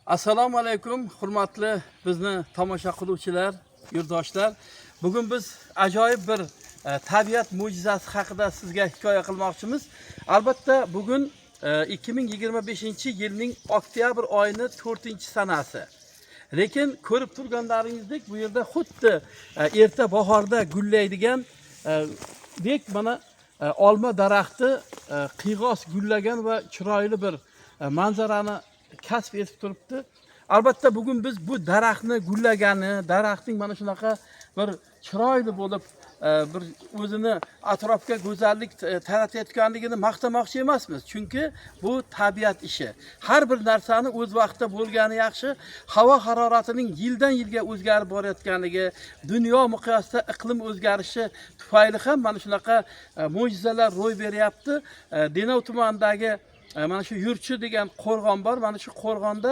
Assalomu alaykum, hurmatli bizni tomosha qiluvchilar, yurtdoshlar. Bugun biz ajoyib bir tabiat mo'jizasi haqida sizga hikoya qilmoqchimiz. Albatta, bugun 2025-yilning oktyabr oyini 4-sanasi. Lekin ko'rib turganlaringizdek, bu yerda xuddi erta bahorda gullaydigan dek mana olma daraxti qiyg'os gullagan va chiroyli bir manzarani kasb etib turibdi. Albatta, bugun biz bu daraxtni gullagani, daraxtning mana shunaqa bir chiroyli bo'lib, bir o'zini atrofga go'zallik taratayotganligini maqtamoqchi emasmiz. Chunki bu tabiat ishi. Har bir narsani o'z vaqtida bo'lgani yaxshi. Havo haroratining yildan yilga o'zgarib borayotganligi, dunyo miqyosida iqlim o'zgarishi tufayli ham mana shunaqa mo'jizalar ro'y beryapti. Denov tumanidagi mana shu Yurchi degan qo'rg'on bor. Mana shu qo'rg'onda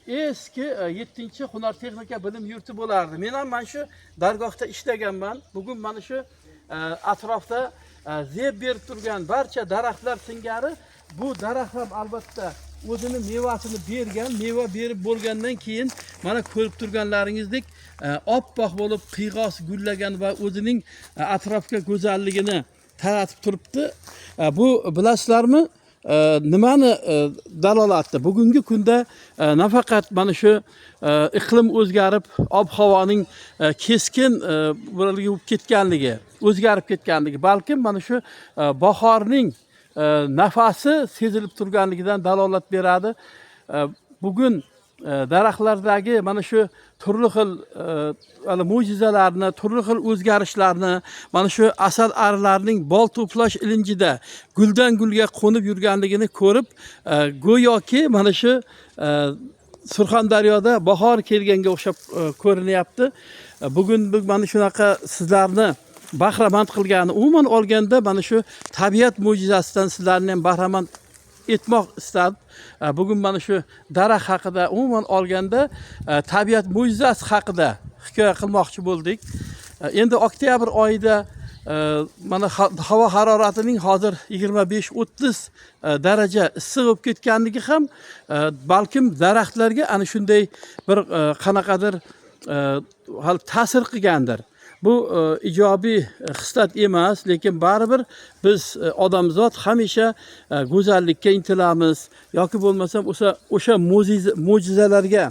eski 7 hunar texnika bilim yurti bo'lardi. Men ham mana shu dargohda ishlaganman. Bugun mana shu atrofda zeb berib turgan barcha daraxtlar singari bu daraxt ham albatta o'zini mevasini bergan. Meva berib bo'lgandan keyin mana ko'rib turganlaringizdek oppoq bo'lib qiyg'os gullagan va o'zining atrofga go'zalligini taratib turibdi. Bu bilasizlarmi, nimani dalolati? Bugungi kunda nafaqat mana shu iqlim o'zgarib, ob havoning keskin bo'lib ketganligi, o'zgarib ketganligi, balkim mana shu bahorning nafasi sezilib turganligidan dalolat beradi. Bugun daraxtlardagi mana shu turli xil hali mo'jizalarni, turli xil o'zgarishlarni, mana shu asal arilarning bol to'plash ilinjida guldan gulga qo'nib yurganligini ko'rib, go'yoki mana shu Surxondaryoda bahor kelganga o'xshab ko'rinyapti. Bugun mana shunaqa sizlarni bahramand qilgani, umuman olganda mana shu tabiat mo'jizasidan sizlarni ham bahramand etmoq istadim. Bugun mana shu daraxt haqida, umuman olganda tabiat mo'jizasi haqida hikoya qilmoqchi bo'ldik. Endi oktyabr oyida mana havo haroratining hozir 25-30 daraja issiq bo'lib ketganligi ham balkim daraxtlarga ana shunday bir qanaqadir hali ta'sir qilgandir. Bu ijobiy xislat emas, lekin baribir biz odamzod hamisha go'zallikka intilamiz yoki bo'lmasam o'sha mo'jizalarga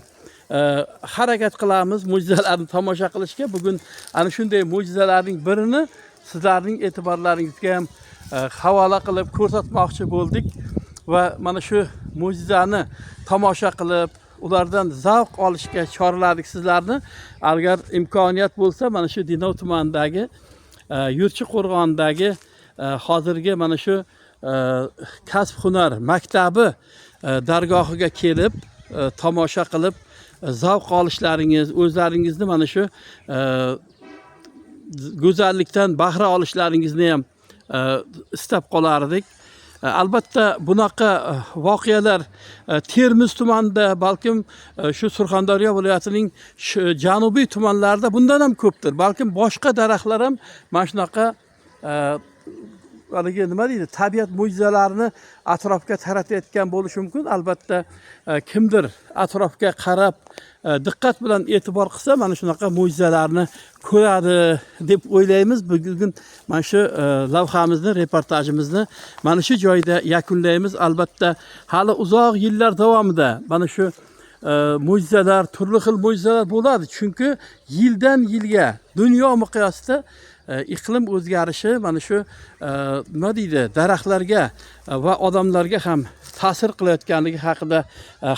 harakat qilamiz, mo'jizalarni tomosha qilishga. Bugun ana shunday mo'jizalarning birini sizlarning e'tiborlaringizga ham havola qilib ko'rsatmoqchi bo'ldik va mana shu mo'jizani tomosha qilib, ulardan zavq olishga chorladik sizlarni. Agar imkoniyat bo'lsa, mana shu Denov tumanidagi Yurchi qo'rg'onidagi hozirgi mana shu kasb hunar maktabi dargohiga kelib, tomosha qilib, zavq olishlaringiz, o'zlaringizni mana shu go'zallikdan bahra olishlaringizni ham istab qolardik. Albatta, bunaqa voqealar Termiz tumanida, balkim shu Surxondaryo viloyatining janubiy tumanlarida bundan ham ko'pdir. Balkim boshqa daraxtlar ham mana shunaqa haligi nima deydi, tabiat mo'jizalarini atrofga taratayotgan bo'lishi mumkin. Albatta, kimdir atrofga qarab, diqqat bilan e'tibor qilsa, mana shunaqa mo'jizalarni ko'radi deb o'ylaymiz. Bugun mana shu lavhamizni, reportajimizni mana shu joyda yakunlaymiz. Albatta, hali uzoq yillar davomida mana shu mo'jizalar, turli xil mo'jizalar bo'ladi, chunki yildan yilga dunyo miqyosida iqlim o'zgarishi mana shu nima deydi, daraxtlarga va odamlarga ham ta'sir qilayotganligi haqida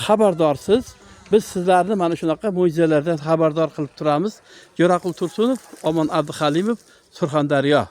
xabardorsiz. Biz sizlarni mana shunaqa mo'jizalardan xabardor qilib turamiz. Jo'raqul Tursunov, Omon Abduhalimov, Surxondaryo.